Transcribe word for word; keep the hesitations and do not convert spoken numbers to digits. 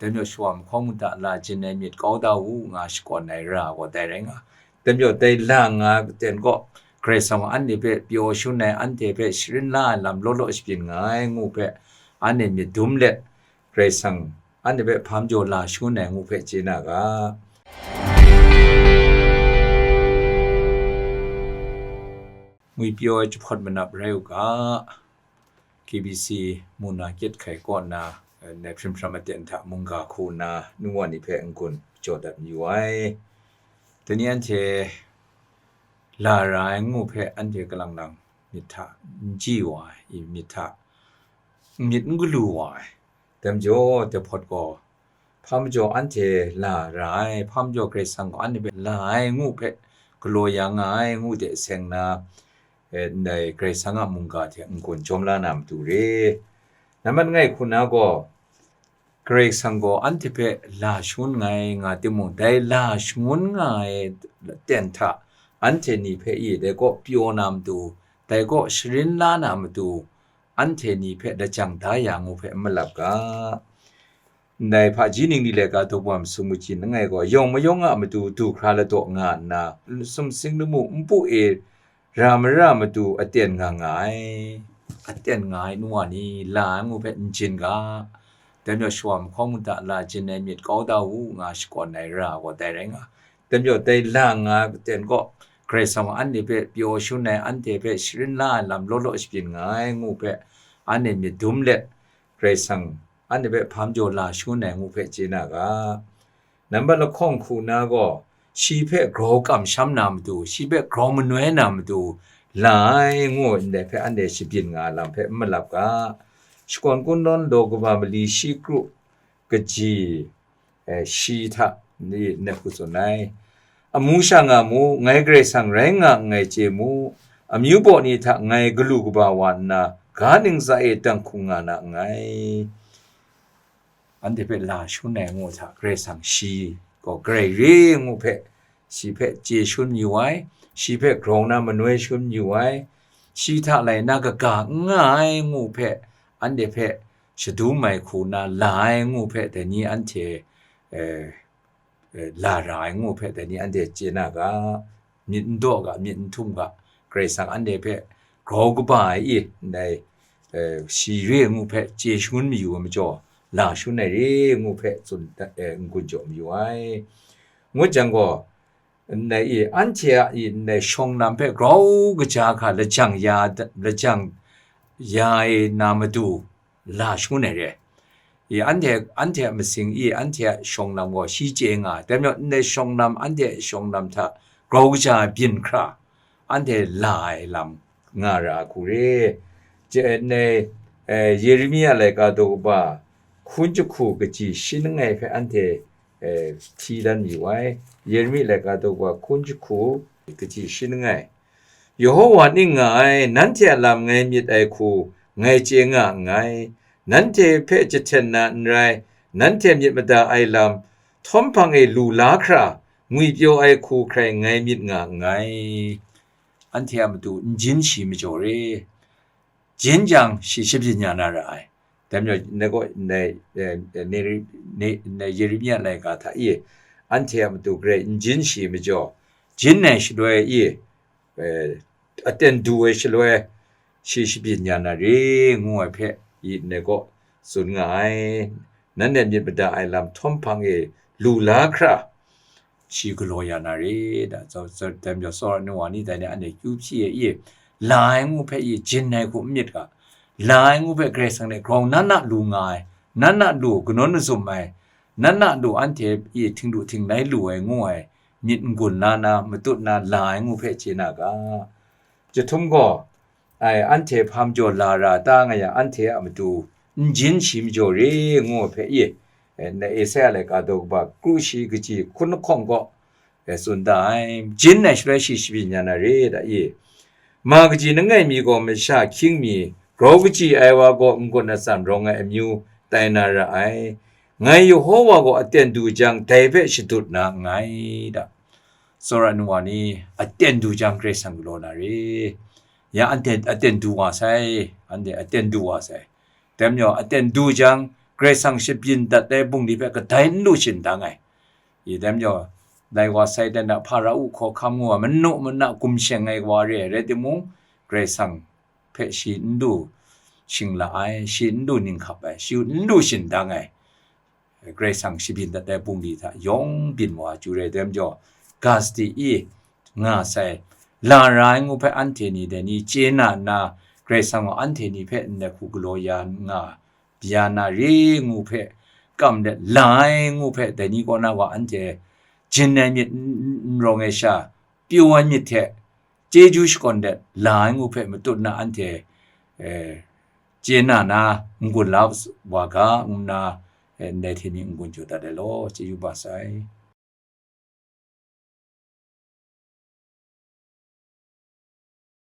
Dai majaw shawa mahkawng mada la jin ai myit kau da u nga shakawn ai ra gaw dai rai nga. Dai majaw dai la nga ten gaw, Karai Kasang gaw anhte hpe pyaw shangun ai, anhte hpe sharin la ai lam law law shabyin nga ai ngu hpe, anhte myit dum let, Karai Kasang anhte hpe hpa majaw la shangun ai ngu hpe chye na ga. Ngwipyaw ai jahpawt manap rai u ga, K B C mu na kyet hkai kaw na, eh, ndai hprim hpram aten hta mungga hku nna nu wa ni hpe n-gun jaw dat mayu ai. Dai ni anhte la ra ai ngu hpe anhte kalang lang myit hta n ji wa ai, myit hta myit n galu wa ai. Dai majaw, dai hpawt gaw, hpa majaw anhte la ra ai, hpa majaw Karai Kasang gaw anhte hpe la ai ngu hpe galaw ya nga ai ngu de seng na, eh, ndai Karai Kasang a mungga hte n-gun jawm la na matu re. Nambat langai hku na gaw, Karai Kasang gaw anhte hpe la shangun nga ai nga timung, dai la shangun nga ai aten hta anhte ni hpe i dai kaw pyaw na matu, dai kaw sharin la na matu, anhte ni hpe lajang da ya ngu hpe n malap ga. Ndai hpaji ningli laika daw wa masum machyin langai gaw, yawng mayawng a matu du hkra ladaw nga nna, sumsing lamu npu e ra mara matu aten nga nga ai. Aten nga ai nu wa ni, la ai ngu hpe n jin ga. Dai majaw shawa mahkawng mada la jin ai myit kau da u nga shakawn ai ra gaw dai rai nga. Dai majaw dai la nga ten gaw, Karai Kasang gaw anhte hpe pyaw shangun ai, anhte hpe sharin la ai lam law law shabyin nga ai ngu hpe, anhte myit dum let, Karai Kasang anhte hpe hpa majaw la shangun ai ngu hpe chye na ga. Nambat lahkawng hku na gaw, shi hpe grau kamsham na matu, shi hpe grau manoi na matu, la ai ngu ndai hpe anhte shabyin nga ai lam hpe n malap ga. Shakawn kungdawn law kaba mali shi kru kaji, eh, shi hta ni nat hku tsun ai. Amu sha nga mu, ngai Karai Kasang rai nga nngai chye mu, amyu baw ni hta ngai galu kaba wa nna, ga ntsa e dang hkung nga na nngai. Anhte hpe la shangun ai ngu hta, Karai Kasang shi gaw Karai re ngu hpe, shi hpe chye shangun mayu ai, shi hpe grau na manoi shangun mayu ai, shi hta lai na kaga n nga ai ngu hpe, anhte hpe shadum ai hku na la ai ngu hpe, dai ni anhte, eh, eh, la ra ai ngu hpe, dai ni anhte chye na ga, myit n daw ga, myit n htum ga, Karai Kasang anhte hpe grau kaba ai i, ndai, eh, shi re ngu hpe chye shangun mayu ai majaw, la shangun ai re ngu hpe tsun, eh, n-gun jaw mayu ai. Ngut jang gaw, ndai i, anhte a i, ndai shawng lam hpe grau kaja hkra lajang ya, lajang ya ai na matu, la shangun ai re. I, anhte, anhte a masing i, anhte a shawng lam gaw shi chye nga ai. Dai majaw, ndai shawng lam, anhte a shawng lam hta grau kaja byin hkra, anhte la ai lam nga ra ai hku re. Je, ndai, eh, Yeremia laika daw kaba hkun jahku kaji shi langai hpe anhte, eh, hti dan mayu ai. Yeremi laika daw kaba hkun jahku kaji shi langai. Yehowa ning nga ai, nanhte a lam ngai myit ai hku ngai chye nga nngai. Nanhte hpe jahten na n rai, nanhte myit mada ai lam, htawm hpang e lu la hkra, ngwipyaw ai hku hkrai ngai myit nga nngai. Anhte a matu n jin shi majaw re. Jin jang, shi shabyin ya na ra ai. Dai majaw, ndai gaw, ndai, eh, Neri-, Ne-, ndai Yeremia laika hta e, anhte a matu garai n jin shi majaw, jin ai shaloi e, eh, aten du ai shaloi, shi shabyin ya na re, ngu ai hpe, i ndai gaw tsun nga ai. Nanhte myit mada ai lam htawm hpang e lu la hkra, shi galaw ya na re, da, tsa-, tsa-, dai majaw tsawra nu wa ni dai ni anhte kyu hpyi ai i, la ai ngu hpe i, jin ai hku n myit ga, la ai ngu hpe Karai Kasang hte grau nan na lu nga ai, nan na lu kanawn mazum ai, nan na lu anhte i htingdu htinglai lu ai ngu ai, myit n-gun la na, matut na la ai ngu hpe chye na ga. Jahtum gaw, ai, anhte hpa majaw la ra ta nga yang, anhte a matu n jin shi majaw re, ngu ai hpe i, eh, ndai Esaia laika daw kaba kru shi kaji hkun lahkawng gaw, eh, tsun da ai. Jin ai shaloi shi shabyin ya na re, da i. Ma kaji langai mi gaw masha hkying mi, grau kaji ai wa gaw n-gun atsam rawng ai amyu tai na ra ai. Ngai Yehowa gaw aten du jang, dai hpe shadut na nngai, da. Tsawra nu wa ni, aten du jang Karai Kasang galaw na re. Ya anhte aten du wa sai, anhte aten du wa sai. Dai majaw, aten du jang, Karai Kasang shabyin dat ai bungli hpe kadai n lu shindang ai. I dai majaw, dai wa Satan a Hpara-u hkawhkam ngu ai manu mana gumsheng ai wa re ai rai timung, Karai Kasang hpe shi n lu shingla ai, shi n lu ninghkap ai, shi n lu shindang ai, Karai Kasang shabyin dat ai bungli hta yawng byin wa chyu re ai dai majaw, ga sadi i nga sai, la ra ai ngu hpe anhte ni dai ni chye na nna, Karai Kasang gaw anhte ni hpe ndai hku galaw ya nga, bya na re ngu hpe kam let la ai ngu hpe dai ni kaw na wa anhte jin ai myit n, n, n rawng ai sha, pyaw ai myit hte chyeju shakawn let la ai ngu hpe matut na anhte, eh, chye na na n-gun la wa ga, ngu nna, eh, ndai hte ni n-gun jaw dat ai law, chyeju ba sai.